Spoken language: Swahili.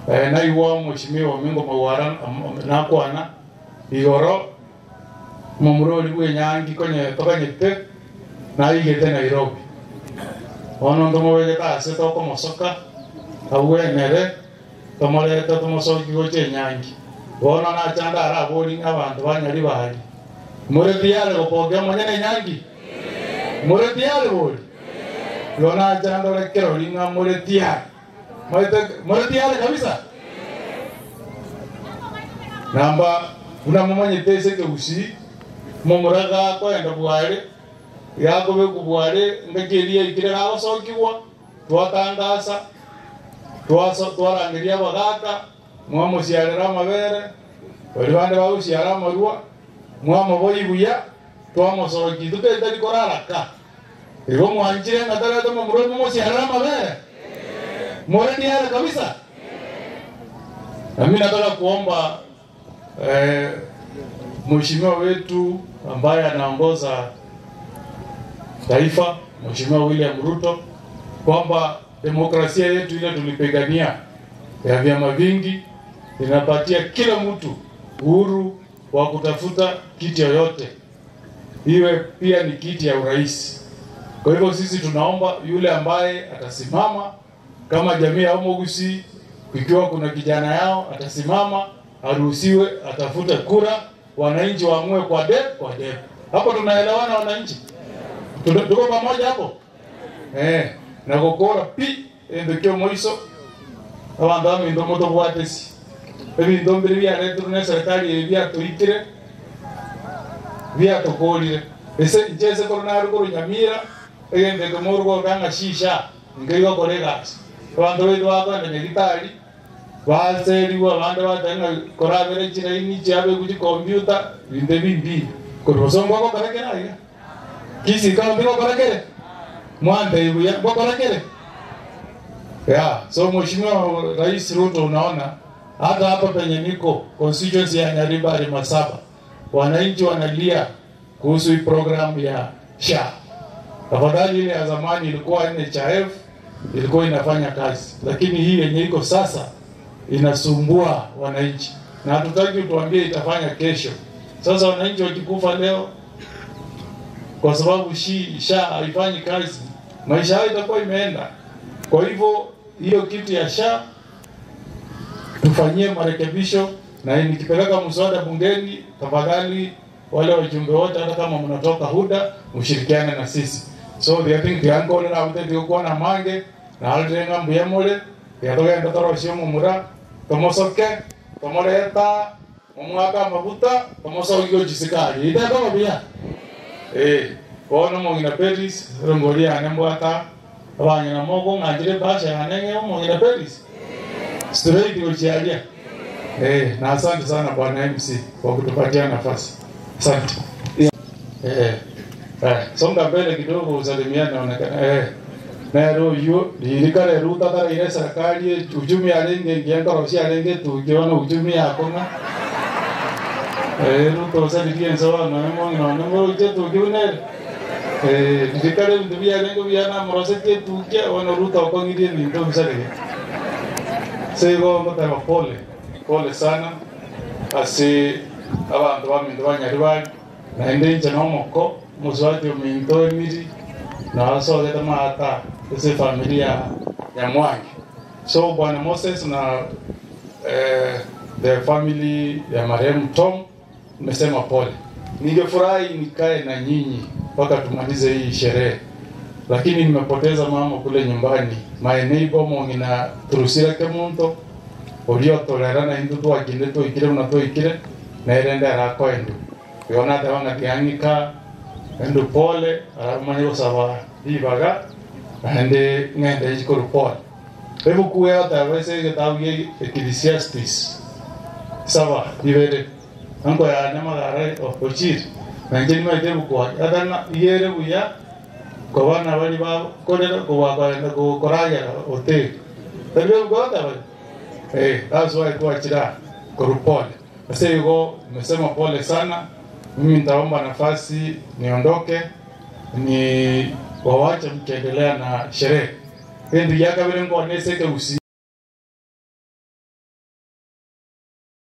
Na iwa mheshimiwa Mingo Mawara na kwana igoro momurori bwe nyangi konye tokanyete na igete Nairobi. Ono ndomobegete ase tokomosoka abwenere tomorete tomosoki goche nyangi. Bono nachanda arabori abantu banyari bari. Muretiare gopokea monyene nyangi. Muretiare bori. Lona chando lekero linga muretiare. Muretiare kabisa. Namba una mumanye tese ke usi momuraga kwenda bware yakobe kubware ngakeria ikire gagosokiwa twatangasa twarangeria bagaka mwamuciarera mabere bari bande baguciara marua mwamoboi buya twamosoki tuketari koraraka igo mwanchire ngatarete momuroi mumuciarera mabere muretiare kabisa. Na mimi nataka kuomba mheshimiwa wetu ambaye anaongoza taifa, Mheshimiwa William Ruto, kwamba demokrasia yetu ile tulipigania ya vyama vingi inapatia kila mtu uhuru wa kutafuta kiti yoyote, iwe pia ni kiti ya urais. Kwa hivyo sisi tunaomba yule ambaye atasimama kama jamii ya Omogusi, ikiwa kuna kijana yao atasimama, aruhusiwe atafute kura, wananchi waamue kwa debe kwa debe. Hapo tunaelewana wananchi? Tuko pamoja hapo? Na gokora pi endokyo moiso abantu amindo moto bwatesi. Ebinto mbiri byaretire ne serikali byatuikire byatukolire. Ese nchese korona ruguru Nyamira egende komorgo kanga shisha ngiyo kolega. Abantu betu bakwana nyagitari baseriwa abandi batanga korabere chiraini chiabe kuchi computer binde bimbi korosongo ko karakera iga kisi kama ndiko karakere mwande ibuya ko karakere ya. So Mheshimiwa Rais Ruto, unaona hata hapa penye niko constituency ya Nyaribari Masaba, wananchi wanalia kuhusu hii program ya SHA. Tafadhali, ile ya zamani ilikuwa NHIF ilikuwa inafanya kazi, lakini hii yenye iko sasa inasumbua wananchi, na hatutaki tuambie itafanya kesho. Sasa wananchi wakikufa leo kwa sababu SHA haifanyi kazi, maisha yao itakuwa imeenda. Kwa hivyo hiyo kitu ya SHA tufanyie marekebisho, na nikipeleka mswada bungeni, tafadhali wale wajumbe wote, hata kama mnatoka HUDA, mshirikiane na sisi. So the thing yango na ute kwa na mange na alrenga mbuyamole yatoka ndotoro shimo mura tomosoke tomoreta omwaka mabuta tomosoki jisikali ita kama bia kono mongina Peris rongolia nembwata abanya na mogo ngajire basha anenge mongina Peris straight uchialia. Na asante sana bwana MC kwa kutupatia nafasi. Asante. Songa mbele kidogo usalimiane naonekana. Nero yu lirikare ruta tara ile serikali uchumi alenge ngianga roshi alenge tukiona uchumi yakona. Ruto usalikie sawa na mmo na mmo uje tukione. Lirikare ndivya alenge viana mroseke tukia wana ruta okongirie ni ndo msalike. Sego mtama pole. Pole sana. Asi abantu bamindu banyaribali na ende nomoko muswati ominto emiri na asogeta mata ese familia ya Mwangi. So Bwana Moses na the family ya marehemu Tom, nimesema pole. Ningefurahi nikae na nyinyi mpaka tumalize hii sherehe, lakini nimepoteza mama kule nyumbani. My neighbor mongina Trusira Kemunto oliotolerana indu twakinde twikire na twikire na irenda rakoendu yona tawanga tiangika endu pole aramanye gosaba ibaga ende ngende jikoro pole ebuku ya tawese getabu Ecclesiastes saba ibere anko ya namagara okochir nanje nimaite buku adana yere buya kobana bali ba kolera kobaka ko koragera ote tebyo gota bali. That's why kuachira korupole. Sasa yuko nimesema pole sana. Mimi nitaomba nafasi niondoke ni wawache mkiendelea na sherehe. Ndio yaka vile ngo neseke usi